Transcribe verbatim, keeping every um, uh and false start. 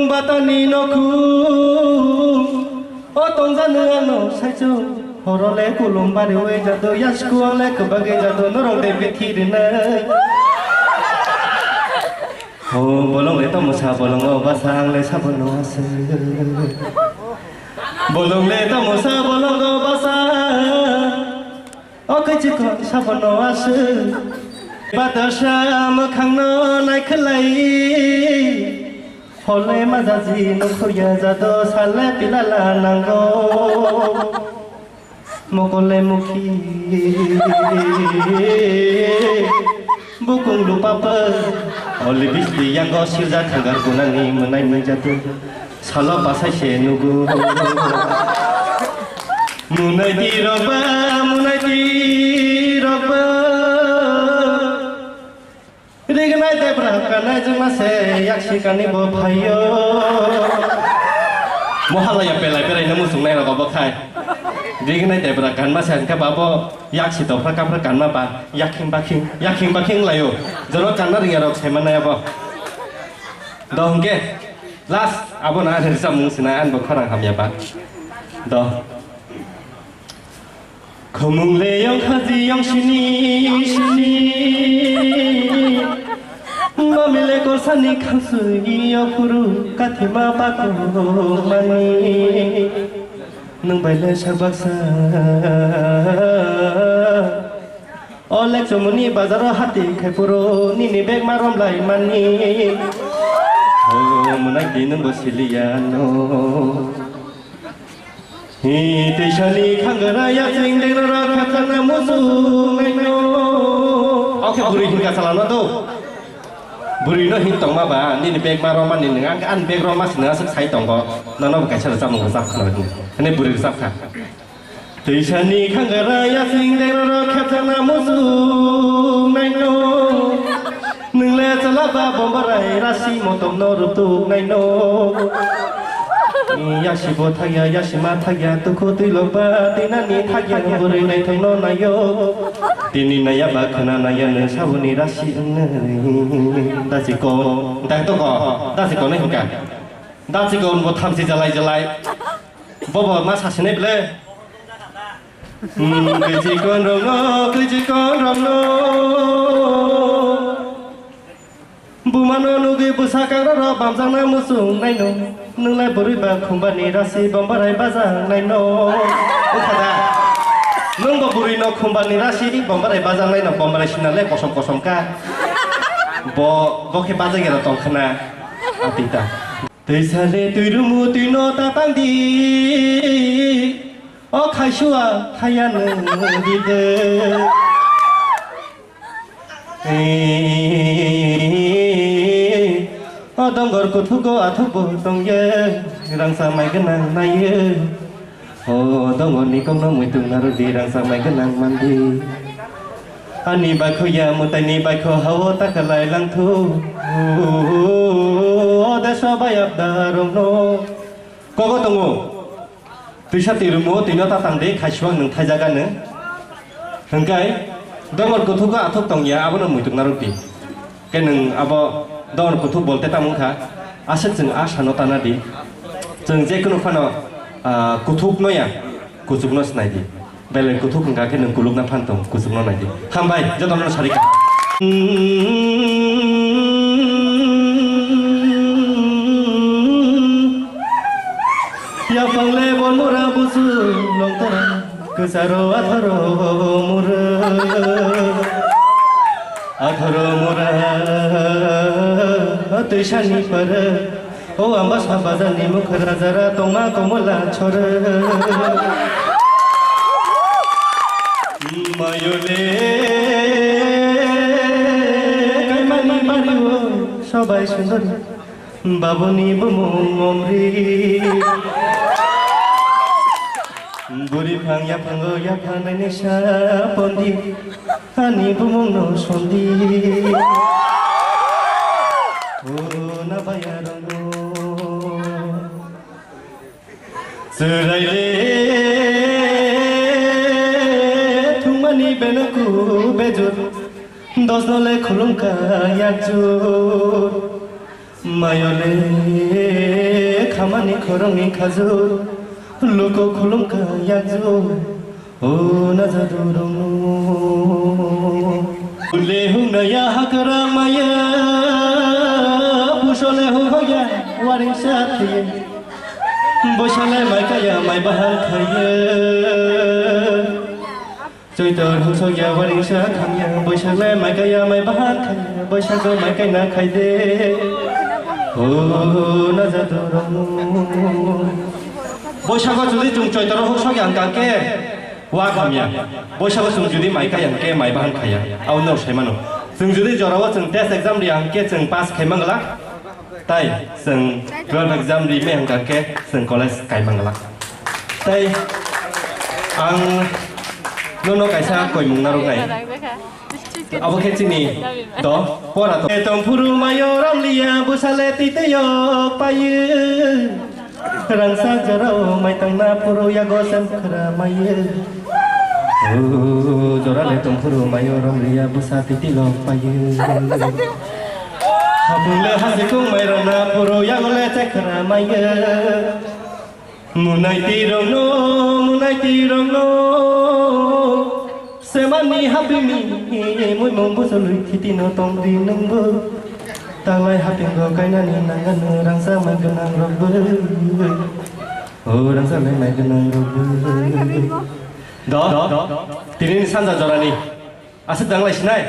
Batani nokhung o tongjakno ano saichung. Horole kulum bari oi jado, yasku ang le kwbagwi jado, norok de bithi rina. Ho, bolong le tamo sa, bolongo basa, ang le sabono aswk. Bolong le tamo sa, bolongo basa. O kaichikon sabono aswk. Batasa mwkhangno naikhwlai. Hole majaji nukhurya jado sale pilala nango. Mokole mukhi. Bukung lupapa. Oli bisti yango silja thangar gunani munai munjatu. Salo pasai se nugu. Munai di roba, munai di roba. Rignai debra kanai jwngma se yaksi kani bo phaio. Mohalaya belai beraina muchungnai rok obo khai. Rignai debra kanma se hwnkhe babo yaksi dophra kaphra kanma ba yakhing bakhing, yakhing bakhing laio. Joro kanna rwngya rok saimanai abo. Do hwnkhe last abo na rirsa mung sinai an bo khorang hamya ba. Do. Khumung le yong khaji yong sini sini. Mami le korsani khansui yo phuru kathima bakung mani. Nwng bai le sabaksa. O lek chumuni bazaro hati khai phuru nini bag ma romlai mani. O munai di nwng bo siliya no. Hi, teisani khangra ya chwng dengra ra khatana musu ngaino. Oke, bwrwi hinka salano do. Bwrwi no hin tongma ba, nini bag ma roma nini ang an bag roma sini aswk sai tongo. Nono bo kaisa rwchapmung rwchap khna hini. Hini bwrwi rwchap kha. Teisani khangra ya chwng dengra ra khatana musu ngaino. Nwng le chwla ba bombarai rasi motom no rutuk naino. Yasi bo thagya, yasi ma thagya, tukhu twi lok ba tinani thagya, bwrwi naithok no naio. Tini naya ba khwna naya no saboni rasi wngnai. Dasi ko, dai to ko, dasi ko no hinka. Dasi ko bo thamsi jalai jalai. Bobo ma sasinai ble. Hmm, kwi chikon rok no, kwi chikon rok no. Bumano nugwi bwsa kangrok rok bamjakna muchung naino. Nwng lai bwrwi ba khumba ni rasi bombarai bajak naino. Ukha da. Nwng bo bwrwi no khumba ni rasi bombarai bajak naino, bombarai sina le kosom kosom ka. Bo, bo khe bajak ya tong khna. Atita. Twi sale twi rumu twi no ta tang di. O khaisua khaya nwng di de. O dongor kuthugo athukbo tongye, rangsa mai gwnang naiye. O dongorni kokno muitung narwdi, rangsa mai gwnang mandi. Ani baikho ya mwtaini baikho hao takalai langthu. O deso bayapda rokno. Kogo tongo. Twisa twi rumo, twino ta tang de, khaiswang nwng thaijaga nwng. Hwnkhe, dongor kuthuk athuk tongya, abono muituk narwk di. Khe nwng abo dongor kuthuk bolte tamo wngkha, aswk chwng a sano tana di. Chwng je kunu phano, ah, kuthuk no ya, kuchuk no snai di. Belai kuthuk wngkha khe nwng kulukna phan tong, kuchukno nai di. Hambai, jotono sari kha. Yapang le bon mura busu longtara, kwcharo atharo mura. Atharo mura, twisani para. O amba sa bazar ni mukha raja ra tongma komola chore. Mayole kaimani bari o sobai sundori. Babuni bumung omri. Buri phang yaphang o yaphang nai sa pondi. Ani bumung no sondi. O na baya rano. Chwraile thungmani benoku bejur, dosnole khulumkha yakjur. Mayole Hamani khorokni khaju, luku khulumkha yakju, o najadurokno. Unle hungnaya hakrang maya, pusole hunghoya waringsa thiye. Boisale mai kaya mai bahan khaiye. Choitor hungsokya waringsa khamya, Boisagle mai kaya mai bahan khaiya, Boisago mai kaina khaide. O najadurokno. Boisago jodi chwng Choitoro hungsokya hwnkha khe wa khamya. Boisago chwng jodi mai kaya hwnkhe mai bahan khaiya. Abo no sai mano. Chwng jodi jorao chwng test exam riya hwnkhe chwng pass khai mangla. Tai chwng twelve exam ri me hwnkha khe chwng college kai mangla. Tai ang nono kaisa koimung narwknai. Abo khe chini do pora to. Tongphuru mayo ramliya bwsale titeyo payu. Rangsa jorao maitangna phuru yago semkhra mayu. O jorale tongphuru mayo ramliya bwsa titilo payu. Hapungle hasikung mairokna puro yagole chekra maiye. Munai tirokno, munai tirokno. Semani hapimi, muimung busolwi khitino tongdi nungbo. Talai hapingo kainani nangano rangsa mai gwnang rokbo. O rangsa mai mai gwnang rokbo. Do, tini sanja jorani. Aswk danglai sinai?